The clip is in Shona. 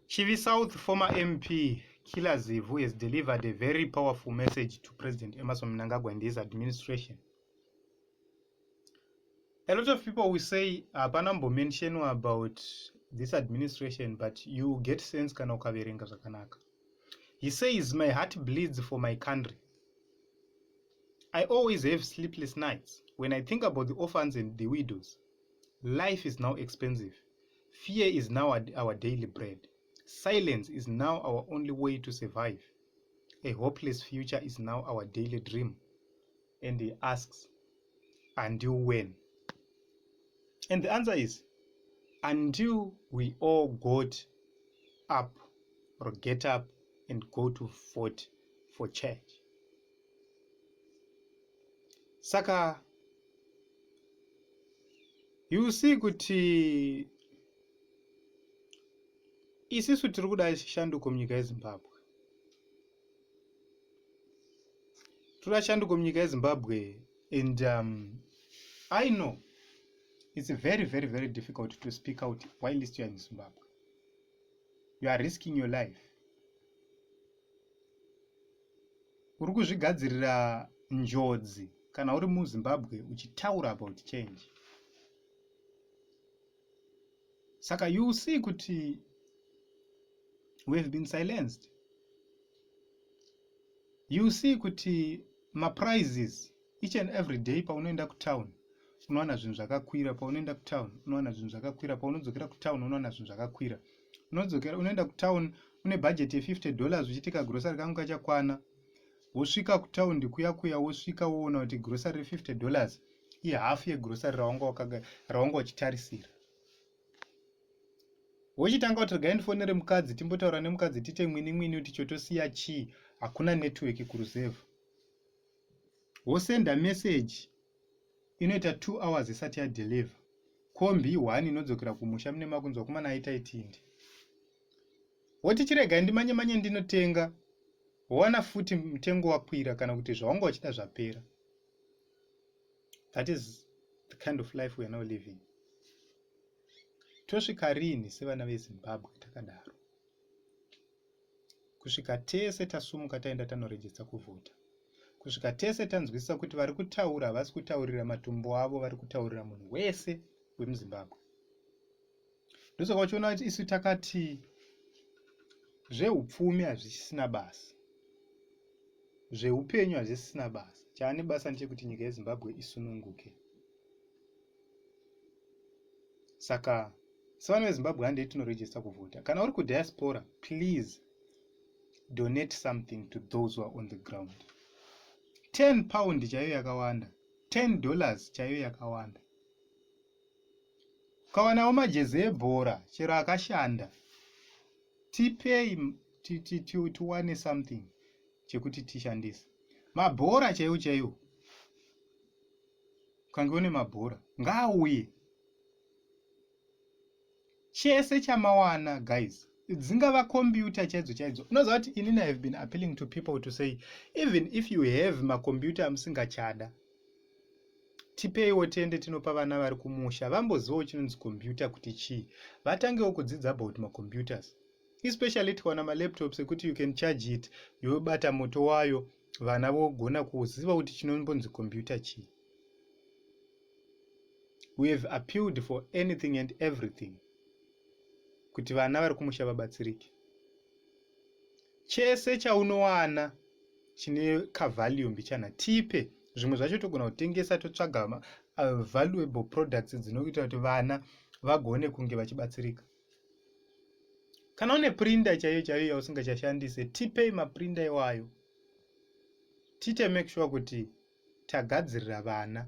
Chivi South former MP Killer Zivhu has delivered a very powerful message to President Emmerson Mnangagwa and his administration. A lot of people will say hapana mbomentionwa about this administration but you get sense kana ukaverenga zvakanaka. He says my heart bleeds for my country. I always have sleepless nights when I think about the orphans and the widows. Life is now expensive. Fear is now our daily bread. Silence is now our only way to survive. A hopeless future is now our daily dream. And he asks, until when? And the answer is, until we all got up or get up and go to vote for change. Saka you see kuti isisu tiri kuda shanduko munyika yeZimbabwe. Toda shanduko munyika yeZimbabwe and I know it's very, very, very difficult to speak out whilst you are in Zimbabwe. You are risking your life. Uri kuzvigadzirira njodzi kana uri muZimbabwe uchitaura about change. Saka you see kuti we have been silenced. You see kuti maprizes each and every day paunoenda kutown unowana zvinhu zvakakwira, paunoenda kutown unowana zvinhu zvakakwira, paunodzokera kutown unowana zvinhu zvakakwira. Unodzokera unoenda kutown une budget ye $50 uchiti kagrosari kangu kachakwana, wosvika kutown kuya kuya wosvika woona kuti grosari re$50 ihafu yegrosari rawanga uchitarisira. Wochitanga kuti regai ndifonere mukadzi timbotaura nemukadzi tiite mwini mwini kuti chotosiya chii, hakuna network kuruzevha. Wosenda message inoita 2 hours isati yadeliver. Kombi 1 inodzokera kumusha mune makunzwa kumana aita itindi. Woti chiregai ndimanye manye ndinotenga, wowana futi mutengo wakwira kana kuti zvawanga uchida zvapera. That is the kind of life we are now living. Tosvika rini sevana veZimbabwe takadaro? Kusvika tese tasumuka taenda tanorejista kuvhota. Kusvika tese tanzwisisa kuti vari kutaura havasi kutaurira matumbo avo, vari kutaurira munhu wese wemuZimbabwe. Ndosaka uchiona kuti isu takati zveupfumi hazvisisina basa, zveupenyu hazvisisina basa. Chaane basa ndechekuti nyika yeZimbabwe isununguke. Saka sevana veZimbabwe handei tinorejista kuvhota. Kana uri kudiaspora, please donate something to those who are on the ground. 10 pound chaiyo yakawanda, $10 chaiyo yakawanda. Ukawanawo majezi ebhora chero akashanda, tipei tiwane something chekuti tishandise. Mabhora chaiwo chaiwo, ukange une mabhora ngaauye. Chese chamawana guys, dzingava computer chaidzo chaidzo. Unoziva kuti inini I have been appealing to people to say even if you have macomputer amusingachada, tipeiwo tiende tinopa vana vari kumusha vambozivawo chinonzi computer kuti chii, vatangewo kudzidza about macomputers, especially tikawana malaptops ekuti you can charge it yobata moto wayo, vana vogona kuziva kuti chinombonzi computer chii. We have appealed for anything and everything kuti vana vari kumusha vabatsirike. Chese chaunowana chine kavalue mbichana tipe, zvimwe zvacho togona kutengesa totsvaga valuable products dzinoita kuti vana vagone kunge vachibatsirika. Kana une printer chaiyo chaiyo yausingachashandise, tipei maprinter iwayo, tiite make sure kuti tagadzirira vana